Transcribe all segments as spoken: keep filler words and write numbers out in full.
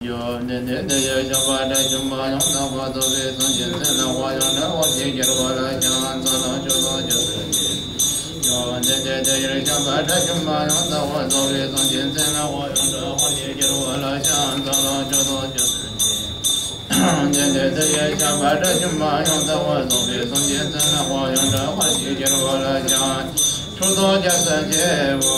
ཡོན་ཏན་དེ་དེ་ཡི་ཞགས་པ་དགྲ་བཅོམ་པ་ཡང་དག་པར་རྫོགས་པའི་སངས་རྒྱས་སྲས་ལ་དཔལ་ཡོན་ཏན་དབང་ཕྱུག་གྱུར་པ་ལ་ཕྱག་འཚལ་ལོ། མཆོད་དོ་སྐྱབས་སུ་མཆི། ཡོན་ཏན་དེ་དེ་ཡི་ཞགས་པ་དགྲ་བཅོམ་པ་ཡང་དག་པར་རྫོགས་པའི་སངས་རྒྱས་སྲས་ལ་དཔལ་ཡོན་ཏན་དབང་ཕྱུག་གྱུར་པ་ལ་ཕྱག་འཚལ་ལོ། མཆོད་དོ་སྐྱབས་སུ་མཆི། ཡོན་ཏན་དེ་དེ་ཡི་ཞགས་པ་དགྲ་བཅོམ་པ་ཡང་དག་པར་རྫོགས་པའི་སངས་རྒྱས་སྲས་ལ་དཔལ་ཡོན་ཏན་དབང་ཕྱུག་གྱུར་པ་ལ་ཕྱག་མཆོད་དོ་སྐྱབས་སུ་མཆིའོ།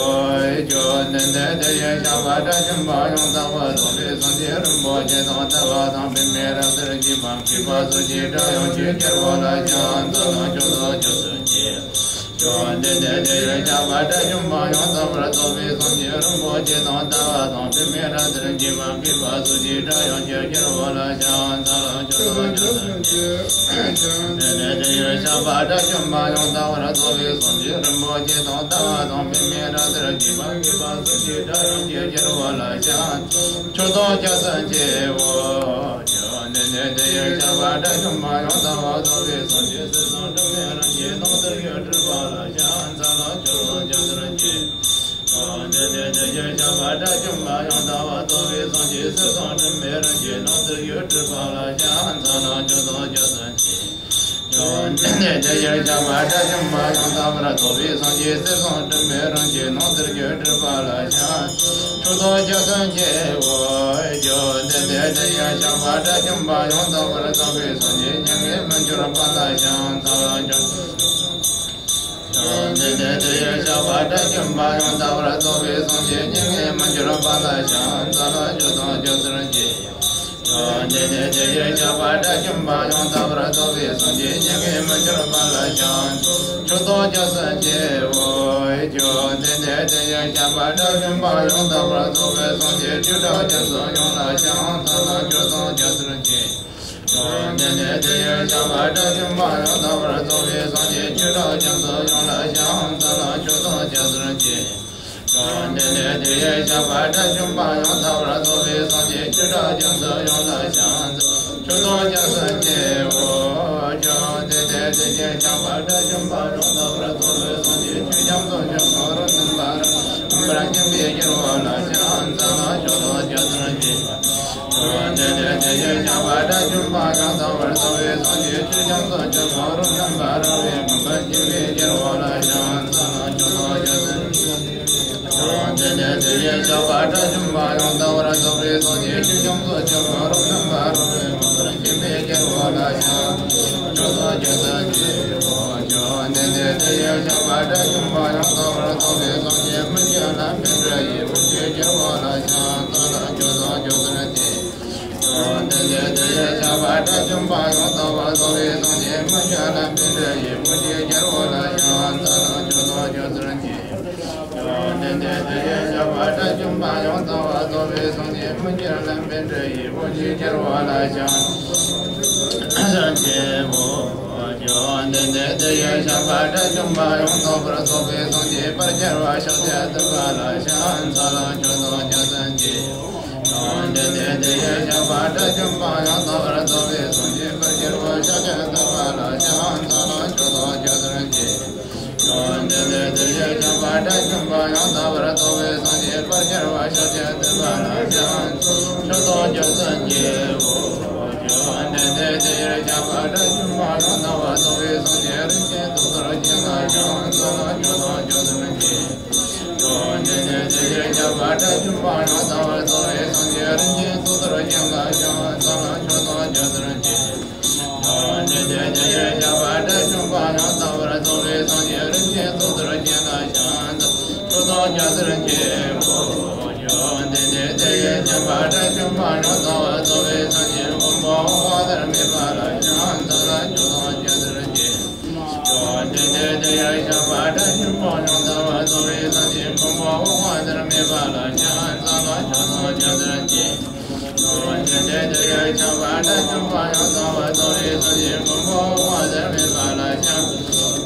ཡོན་ཏན་དེ་དེ་ཡི་ཞགས་པ་དགྲ་བཅོམ་པ་ཡང་དག་པར་རྫོགས་པའི་སངས་རྒྱས་རིན་པོ་ཆེ་དང་ལྟ་བ་དང་པདྨའི་རབ་ཏུ་བརྒྱན་པ་མཁས་པ་སོགས་ཀྱི་སྒྲ་དབྱངས་ཀྱིས་གྱེར་བ་ལ་ཕྱག་འཚལ་ལོ། མཆོད་དོ་སྐྱབས་སུ་མཆི། ཡོན་ཏན་དེ་དེ་ཡི་ཞགས་པ་དགྲ་བཅོམ་པ་ཡང་དག་པར་རྫོགས་པའི་སངས་རྒྱས་རིན་པོ་ཆེ་དང་ལྟ་བ་དང་པདྨའི་རབ་ཏུ་བརྒྱན་པ་མཁས་པ་སོགས་ཀྱི་སྒྲ་དབྱངས་ཀྱིས་གྱེར་བ་ལ་ཕྱག་འཚལ་ལོ། མཆོད་དོ་སྐྱབས་སུ་མཆི། ཡོན་ཏན་དེ་དེ་ཡི་ཞགས་པ་དགྲ་བཅོམ་པ་ཡང་དག་པར་རྫོགས་པའི་སངས་རྒྱས་རིན་པོ་ཆེ་དང་ལྟ་བ་དང་པདྨའི་རབ་ཏུ་བརྒྱན་པ་མཁས་པ་སོགས་ཀྱི་སྒྲ་དབྱངས་ཀྱིས་གྱེར་བ་ལ་ཕྱག་མཆོད་དོ་སྐྱབས་སུ་མཆིའོ། ཡོན་ཏན་དེ་དེ་ཡི་ཞགས་པ་དགྲ་བཅོམ་པ་ཡང་དག་པར་རྫོགས་པའི་སངས་རྒྱས་སྲས་དང་སྒྲོན་མེ་རིན་ཆེན་ནང་དུ་བཞུགས་གྲུབ་པ་ལ་ཕྱག་འཚལ་ལོ། མཆོད་དོ་སྐྱབས་སུ་མཆི། ཡོན་ཏན་དེ་དེ་ཡི་ཞགས་པ་དགྲ་བཅོམ་པ་ཡང་དག་པར་རྫོགས་པའི་སངས་རྒྱས་སྲས་དང་སྒྲོན་མེ་རིན་ཆེན་ནང་དུ་བཞུགས་གྲུབ་པ་ལ་ཕྱག་འཚལ་ལོ། མཆོད་དོ་སྐྱབས་སུ་མཆི། ཡོན་ཏན་དེ་དེ་ཡི་ཞགས་པ་དགྲ་བཅོམ་པ་ཡང་དག་པར་རྫོགས་པའི་སངས་རྒྱས་སྲས་དང་སྒྲོན་མེ་རིན་ཆེན་ནང་དུ་བཞུགས་གྲུབ་པ་ལ་ཕྱག་མཆོད་དོ་སྐྱབས་སུ་མཆིའོ། ཡོན་ཏན་དེ་དེ་ཡི་ཞགས་པ་དགྲ་བཅོམ་པ་ཡང་དག་པར་རྫོགས་པའི་སངས་རྒྱས་མྱ་ངན་མི་འགྱུར་བ་ལ་ཕྱག་འཚལ་ལོ། ཡོན་ཏན་དེ་དེ་ཡི་ཞགས་པ་དགྲ་བཅོམ་པ་ཡང་དག་པར་རྫོགས་པའི་སངས་རྒྱས་མྱ་ངན་མི་འགྱུར་བ་ལ་ཕྱག་འཚལ་ལོ། མཆོད་དོ་སྐྱབས་སུ་མཆི། ཡོན་ཏན་དེ་དེ་ཡི་ཞགས་པ་དགྲ་བཅོམ་པ་ཡང་དག་པར་རྫོགས་པའི་སངས་རྒྱས་མྱ་ངན་མི་འགྱུར་བ་ལ་ཕྱག་མཆོད་དོ་སྐྱབས་སུ་མཆིའོ། ཡོན་ཏན་དེ་དེ་ཡི་ཞགས་པ་དགྲ་བཅོམ་པ་ཡང་དག་པར་རྫོགས་པའི་སངས་རྒྱས་ཆོས་གྲགས་ཀྱི་ཚོགས་ཡོངས་ལ་ཕྱག་འཚལ་ལོ། མཆོད་དོ་སྐྱབས་སུ་མཆི། ཡོན་ཏན་དེ་དེ་ཡི་ཞགས་པ་དགྲ་བཅོམ་པ་ཡང་དག་པར་རྫོགས་པའི་སངས་རྒྱས་ཆོས་གྲགས་ཀྱི་ཚོགས་ཡོངས་ལ་ཕྱག་འཚལ་ལོ། མཆོད་དོ་སྐྱབས་སུ་མཆི། ཡོན་ཏན་དེ་དེ་ཡི་ཞགས་པ་དགྲ་བཅོམ་པ་ཡང་དག་པར་རྫོགས་པའི་སངས་རྒྱས་ཆོས་གྲགས་ཀྱི་ཚོགས་ཡོངས་ལ་ཕྱག་འཚལ་ལོ། མཆོད་དོ་སྐྱབས་སུ་མཆིའོ། ཡོན་ཏན་དེ་དེ་ཡི་ཞགས་པ་དགྲ་བཅོམ་པ་ཡང་དག་པར་རྫོགས་པའི་སངས་རྒྱས་ཆོས་ཀྱི་ཚོགས་ཀྱི་ཚོགས་རོལ་རྣམ་པར་རོལ་པར་མཁྱེན་པའི་གྱུར་པ་ལ་ཕྱག་འཚལ་ལོ། མཆོད་དོ་སྐྱབས་སུ་མཆི། ཡོན་ཏན་དེ་དེ་ཡི་ཞགས་པ་དགྲ་བཅོམ་པ་ཡང་དག་པར་རྫོགས་པའི་སངས་རྒྱས་ཆོས་ཀྱི་ཚོགས་ཀྱི་ཚོགས་རོལ་རྣམ་པར་རོལ་པའི་མཁྱེན་པའི་གྱུར་པ་ལ་ཕྱག་འཚལ་ལོ། མཆོད་དོ་སྐྱབས་སུ་མཆི། ཡོན་ཏན་དེ་དེ་ཡི་ཞགས་པ་དགྲ་བཅོམ་པ་ཡང་དག་པར་རྫོགས་པའི་སངས་རྒྱས་ཆོས་ཀྱི་ཚོགས་ཀྱི་ཚོགས་རོལ་རྣམ་པར་རོལ་པའི་མཁྱེན་པའི་གྱུར་པ་ལ་ཕྱག་འཚལ་ལོ། མཆོད་དོ་སྐྱབས་སུ་མཆི། ཡོན་ཏན་དེ་དེ་ཡི་ཞགས་པ་དགྲ་བཅོམ་པ་ཡང་དག་པར་རྫོགས་པའི་སངས་རྒྱས་མི་མཇེད་ལམ་པའི་སྒྲ་ཡི་དབུ་རྒྱན་གྱུར་པ་ལ་ཕྱག་འཚལ་ལོ། མཆོད་དོ་སྐྱབས་སུ་མཆི། ཡོན་ཏན་དེ་དེ་ཡི་ཞགས་པ་དགྲ་བཅོམ་པ་ཡང་དག་པར་རྫོགས་པའི་སངས་རྒྱས་མི་མཇེད་ལམ་པའི་སྒྲ་ཡི་དབུ་རྒྱན་གྱུར་པ་ལ་ཕྱག་འཚལ་ལོ། མཆོད་དོ་སྐྱབས་སུ་མཆི། ཡོན་ཏན་དེ་དེ་ཡི་ཞགས་པ་དགྲ་བཅོམ་པ་ཡང་དག་པར་རྫོགས་པའི་སངས་རྒྱས་མི་མཇེད་ལམ་པའི་སྒྲ་ཡི་དབུ་རྒྱན་གྱུར་པ་ལ་ཕྱག་འཚལ་ལོ། ཡོན་ཏན་དེ་དེ་ཡི་ཞགས་པ་དགྲ་བཅོམ་པ་ཡང་དག་པར་རྫོགས་པའི་སངས་རྒྱས་དཔལ་གྱུར་པ་ཤཱཀྱ་ཐུབ་པ་ལ་ཕྱག་འཚལ་ལོ། མཆོད་དོ་སྐྱབས་སུ་མཆི། ཡོན་ཏན་དེ་དེ་ཡི་ཞགས་པ་དགྲ་བཅོམ་པ་ཡང་དག་པར་རྫོགས་པའི་སངས་རྒྱས་དཔལ་གྱུར་པ་ཤཱཀྱ་ཐུབ་པ་ལ་ཕྱག་འཚལ་ལོ། མཆོད་དོ་སྐྱབས་སུ་མཆི། ཡོན་ཏན་དེ་དེ་ཡི་ཞགས་པ་དགྲ་བཅོམ་པ་ཡང་དག་པར་རྫོགས་པའི་སངས་རྒྱས་དཔལ་གྱུར་པ་ཤཱཀྱ་ཐུབ་པ་ལ་ཕྱག་འཚལ་ལོ། མཆོད་དོ་སྐྱབས་སུ་མཆིའོ། ཡོན་ཏན་དེ་དེ་ཡི་ཞགས་པ་དགྲ་བཅོམ་པ་ཡང་དག་པར་རྫོགས་པའི་སངས་རྒྱས་རིན་ཆེན་གཙུག་ཏོར་ཅན་ལ་ཕྱག་འཚལ་ལོ། མཆོད་དོ་སྐྱབས་སུ་མཆི། ཡོན་ཏན་དེ་དེ་ཡི་ཞགས་པ་དགྲ་བཅོམ་པ་ཡང་དག་པར་རྫོགས་པའི་སངས་རྒྱས་རིན་ཆེན་གཙུག་ཏོར་ཅན་ལ་ཕྱག་འཚལ་ལོ། མཆོད་དོ་སྐྱབས་སུ་མཆི། ཡོན་ཏན་དེ་དེ་ཡི་ཞགས་པ་དགྲ་བཅོམ་པ་ཡང་དག་པར་རྫོགས་པའི་སངས་རྒྱས་རིན་ཆེན་གཙུག་ཏོར་ཅན་ལ་ཕྱག་འཚལ་ལོ། མཆོད་དོ་སྐྱབས་སུ་མཆིའོ། ཡོན་ཏན་དེ་དེ་ཡི་ཞགས་པ་དགྲ་བཅོམ་པ་ཡང་དག་པར་རྫོགས་པའི་སངས་རྒྱས་མགོན་པོ་འོད་དཔག་ཟད་མེད་པ་ལ་ཕྱག་འཚལ་ལོ། མཆོད་དོ་སྐྱབས་སུ་མཆི། ཡོན་ཏན་དེ་དེ་ཡི་ཞགས་པ་དགྲ་བཅོམ་པ་ཡང་དག་པར་རྫོགས་པའི་སངས་རྒྱས་མགོན་པོ་འོད་དཔག་ཟད་མེད་པ་ལ་ཕྱག་འཚལ་ལོ། མཆོད་དོ་སྐྱབས་སུ་མཆི། ཡོན་ཏན་དེ་དེ་ཡི་ཞགས་པ་དགྲ་བཅོམ་པ་ཡང་དག་པར་རྫོགས་པའི་སངས་རྒྱས་མགོན་པོ་འོད་དཔག་ཟད་མེད་པ་ལ་ཕྱག་འཚལ་ལོ།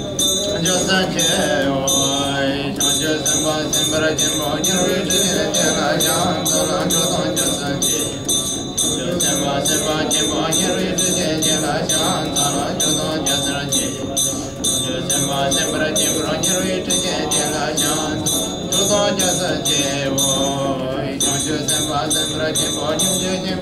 མཆོད་དོ་སྐྱབས་སུ་མཆིའོ། བྱང་ཆུབ་སེམས་དཔའ་སེམས་དཔའ་ཆེན་པོ་མཁྱེན་པའི་ཁྲི་ཆེན་ལ་ཕྱག་འཚལ་ལོ། མཆོད་དོ་སྐྱབས་སུ་མཆི། བྱང་ཆུབ་སེམས་དཔའ་སེམས་དཔའ་ཆེན་པོ་མཁྱེན་པའི་ཁྲི་ཆེན་ལ་ཕྱག་འཚལ་ལོ། མཆོད་དོ་སྐྱབས་སུ་མཆི། བྱང་ཆུབ་སེམས་དཔའ་སེམས་དཔའ་ཆེན་པོ་མཁྱེན་པའི་ཁྲི་ཆེན་ལ་ཕྱག་འཚལ་ལོ། མཆོད་དོ་སྐྱབས་སུ་མཆིའོ། བྱང་ཆུབ་སེམས་དཔའ་སེམས་དཔའ་ཆེན་པོ་མཁྱེན་པའི་ཁྲི་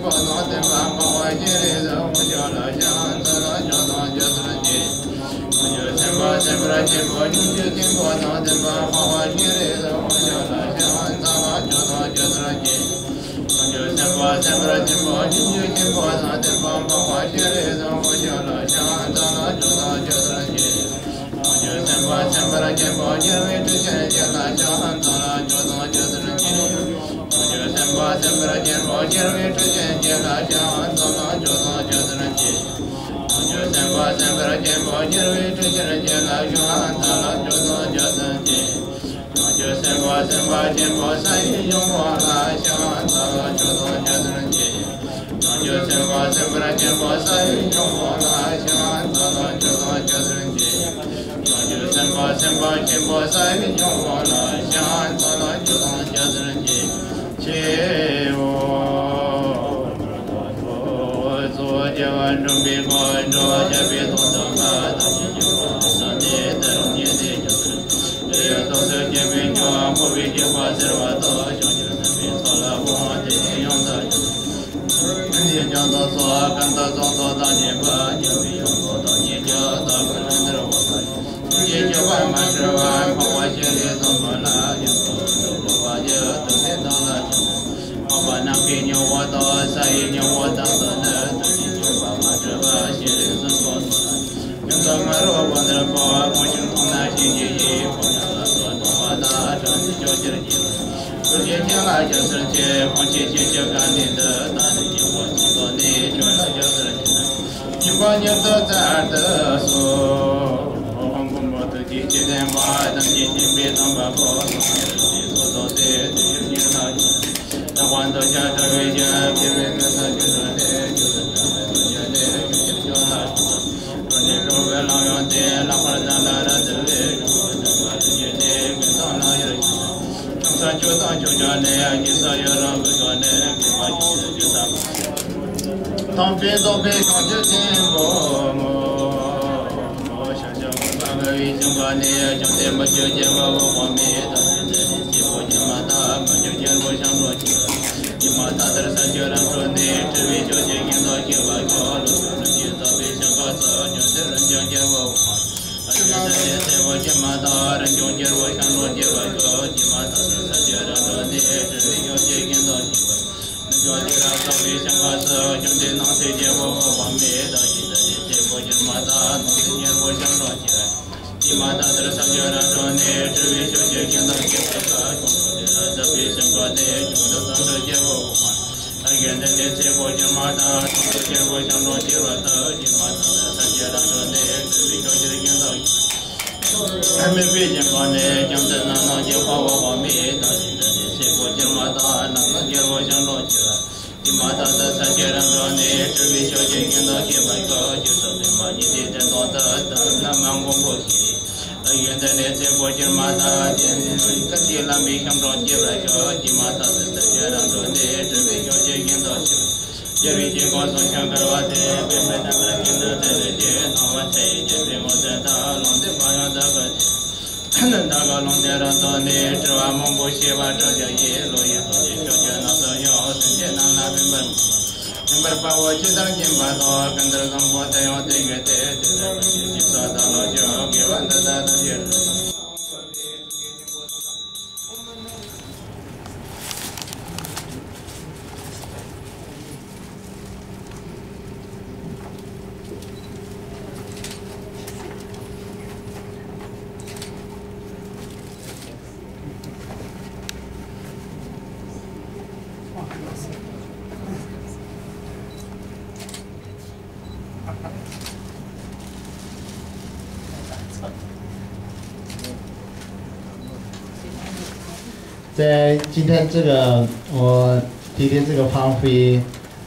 在今天这个，我今天这个发布会，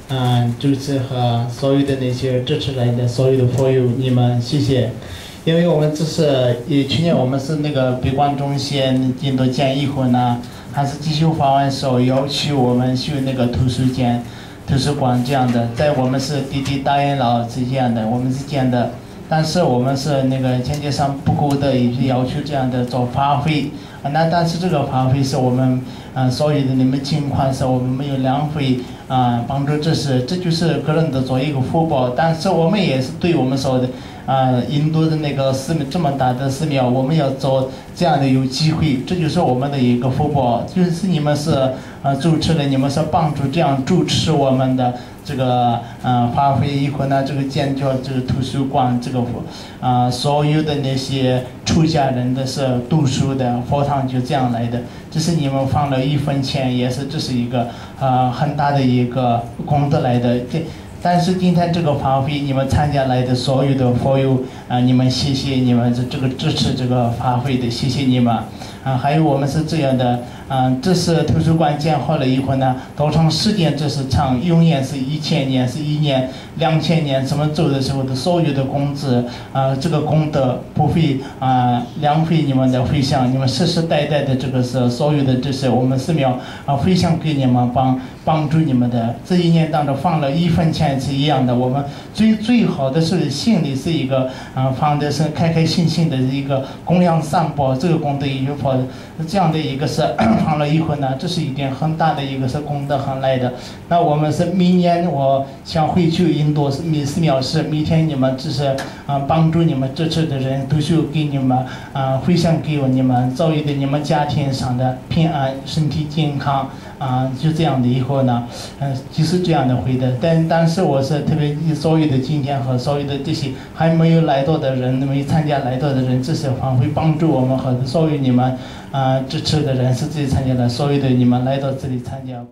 嗯，主持和所有的那些支持来的所有的朋友，你们谢谢。因为我们这是，也去年我们是那个闭馆中心印度建议后呢，还是继续发完手，要求我们修那个图书间、图书馆这样的，在我们是滴滴答应了这样的，我们是这样的。但是我们是那个签约商不够的，也是要求这样的做发布会。啊，那但是这个发布会是我们，呃，所有的你们情况是我们没有浪费，啊，帮助，这是，这就是个人的做一个福报。但是我们也是对我们所有的，啊，印度的那个寺庙，这么大的寺庙，我们要做这样的有机会，这就是我们的一个福报。就是你们是，呃，主持人，你们是帮助这样主持我们的这个，呃，法会以后呢，这个建教，这个图书馆，这个，呃，所有的那些出家人的是读书的佛堂就这样来的。这是你们放了一分钱，也是这是一个，呃，很大的一个功德来的。这，但是今天这个法会，你们参加来的所有的佛友，啊，你们谢谢你们这，这个支持这个法会的，谢谢你们。啊，还有我们是这样的，啊，这是图书馆建好了以后呢，多长时间这是长，永远是一千年，是一年、两千年，怎么走的时候的所有的工资，啊，这个功德不会，啊，浪费你们的回向，你们世世代代的这个是所有的这些我们寺庙，啊，回向给你们帮，帮助你们的。这一年当中放了一分钱是一样的，我们最，最好的是心里是一个，啊，放的是开开心心的一个供养三宝，这个功德也有佛，这样的一个是放了以后呢，这是一点很大的一个是功德很来的。那我们是明年我想回去印度寺，寺庙是每天你们就是，啊，帮助你们支持的人，读书给你们，啊，回向给你们，造业的你们家庭上的平安、身体健康，啊，就这样的以后呢，嗯，就是这样的回的。但，但是我是特别所有的今天和所有的这些还没有来到的人，没参加来到的人，这些还会帮助我们和所有你们，啊，支持的人，是这里参加的所有的你们来到这里参加。